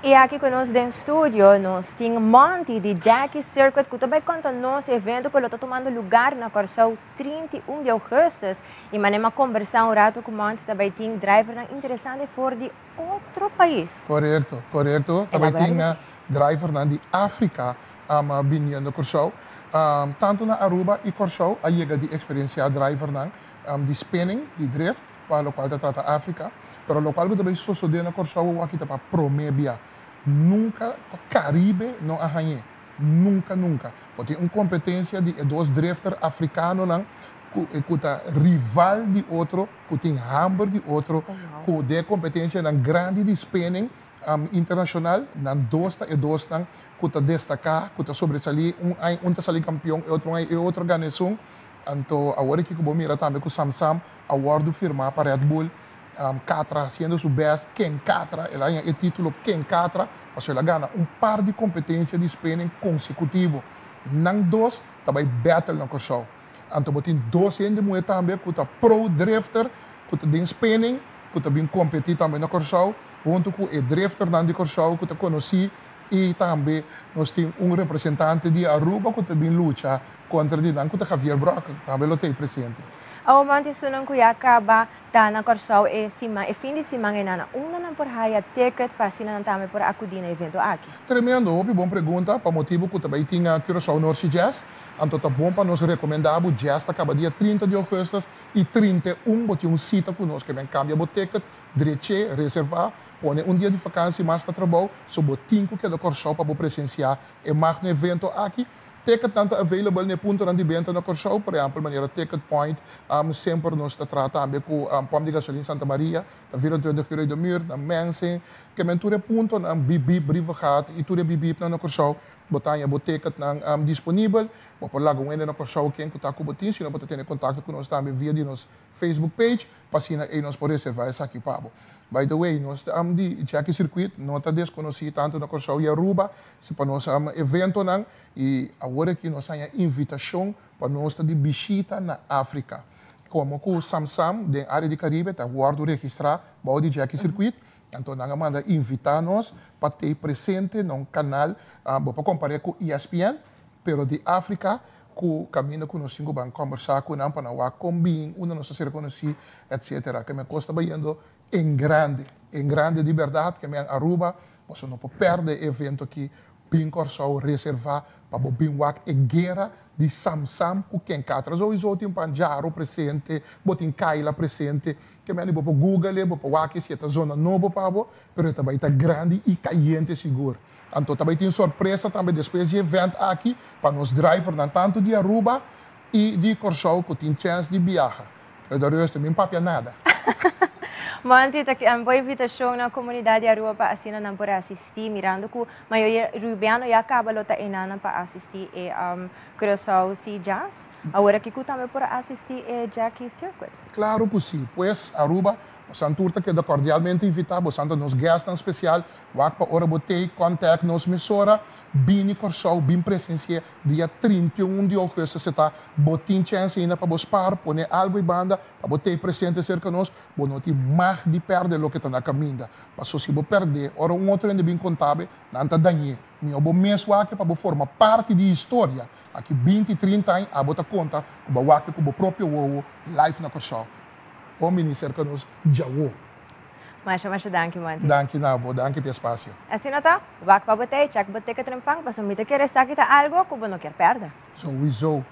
I aki ku nos den studio, nos tin Monty di Jackie Circuit, ku ta bai konta nos evento ku ta tumando lugá na Kòrsou 31 di ougùstùs. I manera m'a kombersá un ratu ku Monty, tambe tin driver interesante for di otro pais. Korekto. Tambe tin driver di Afrika biniendo na Kòrsou. Tantu na Aruba i Kòrsou, a yega di eksperensiá driver di spinning, di drift, pa lokual ta trata Afrika, pero lokual ku tambe ta sosodé na Kòrsou aki ta pa promé bia. Nunka Karibe no a hañ'é. Nunka, nunka. Pasobra tin un kompetensia di dos drifter afrikano nan, ku ta rival di otro, ku tin hamber di otro, ku den kompetensia nan grandi di spinning internashonal, nan dos ta e dos nan ku ta destaká, ku ta sobresalí, un aña un ta sali kampeon, e otro aña e otro gana esun. Anto, awor ku bo mira tambe ku Sam Sam a wòrdu firmá pa Red Bull, Catra hasiendo su best, Ken Catra, el a e título Ken Catra, pasobra el a gana un par di kompetensia di spinning konsekutivo. Nan dos tambe battle na Kòrsou. Anto bo tin dos hende muhé tambe ku ta pro drifter, ku ta den spinning, ku ta bin kompetí tambe na Kòrsou, huntu ku e drifter nan di Kòrsou ku ta konosí i tambe nos tin un representante di Aruba ku ta bin lucha kontra di nan ku ta Javier Brock, tambe lo ta presente. Awor Monty, esunnan ku ya kaba ta na Kòrsou e siman, e fin di siman ei nan, unda nan por haya ticket pa asina nan tambe por akudí na evento aki? Tremendo, hopi bon pregunta, pa motibu ku tambe tin Curaçao North Sea Jazz, anto ta bon pa nos rekomendá bo jazz ta kaba dia 30 di ougùstùs i 31 bo tin un sita ku nos, ke men kambia bo ticket, drecha, reservá, pone un dia di vakansi mas ta trabou, so bo tin ku keda Kòrsou pa bo presensiá e magno evento aki. Ticket nan ta available na punto di benta na Kòrsou, por ehèmpel, manera Ticket Point, semper nos ta trata tambe ku Pòmp di Gasolin Santa Maria, ta 24 uur de muur, na Mensing, ke men tur punto nan BB Brievengat i tur BB na Kòrsou, bo ta haña bo ticket nan disponibel, bo por laga un hende na Kòrsou ken ku ta ku bo tin, sino bo ta tene kontakto ku nos tambe via di nos Facebook page, pa asina ei nos por reservá esaki pa bo. By the way, nos di Jackie Circuit no ta deskonosí tantu na Kòrsou i Aruba, si pa nos evento nan, i awor aki nos tin invitashon pa nos ta di bishita na Afrika. Komo ku Sam Sam, den área di Karibe, ta wòrdu registrá bou di Jackie Circuit, anto nan a manda invitá nos pa ta presente na un kanal, pa kompará ku ESPN, pero di Afrika, ku kaminda ku nos tin ku ban kombersá ku nan pa nan wak kon bin, unda nos a ser konosí, etc. Ke men kos ta bayendo en grande di berdat, ke men Aruba, bo no por pèrdè e evento aki, bin Kòrsou reservá pa bo bin wak e guera di Sam Sam ku Ken Catra. Sowieso tin Panjaro presente, bo tin Kaila presente, ke men bo por Google, bo por wak si ta zona nobo pa bo, pero tambe ta grandi i kayente sigur. Anto tambe tin sorpresa tambe despues di event aki pa nos driver nan tantu di Aruba i di Kòrsou ku tin chance di biaha. Pero resto mi n' papia nada. Monty, ta un bon invitashon na komunidat di Aruba pa asina nan por asistí, mirando ku mayoria rubiano ya kaba lo ta einan pa asistí e Curaçao Sea Jazz. Awor aki ku tambe por asistí e Jackie Circuit. Klaro ku si. Pues Aruba, boso tur ta keda kordialmente invitá, boso ta nos guest spesial, wak pa ora bo tei contact nos mesora, bini Kòrsou, bin presensiá dia 31 di ougùstùs ta bo tin chance ainda pa bo spar, pone algu banda, pa bo ta presente serka nos, bo no tin mag di pèrdè loke ta na kaminda. Paso si bo pèrdè, ora un otro hende bin konta bo, nan ta dañ'é. Mihó bo mes wak pa bo forma parti di historia. Aki 20, 30 aña, abo ta konta ku bo a wak ku bo propio wowo live na Kòrsou. Bon bini serka nos djawo. Masha, masha danki, Monty. Danki na bo, danki pa espasio. Asina ta, wak pa bo tei, check bo ticket trempan, paso mi ta kere sa ku ta algu ku bo no ke pèrdè. Sowieso.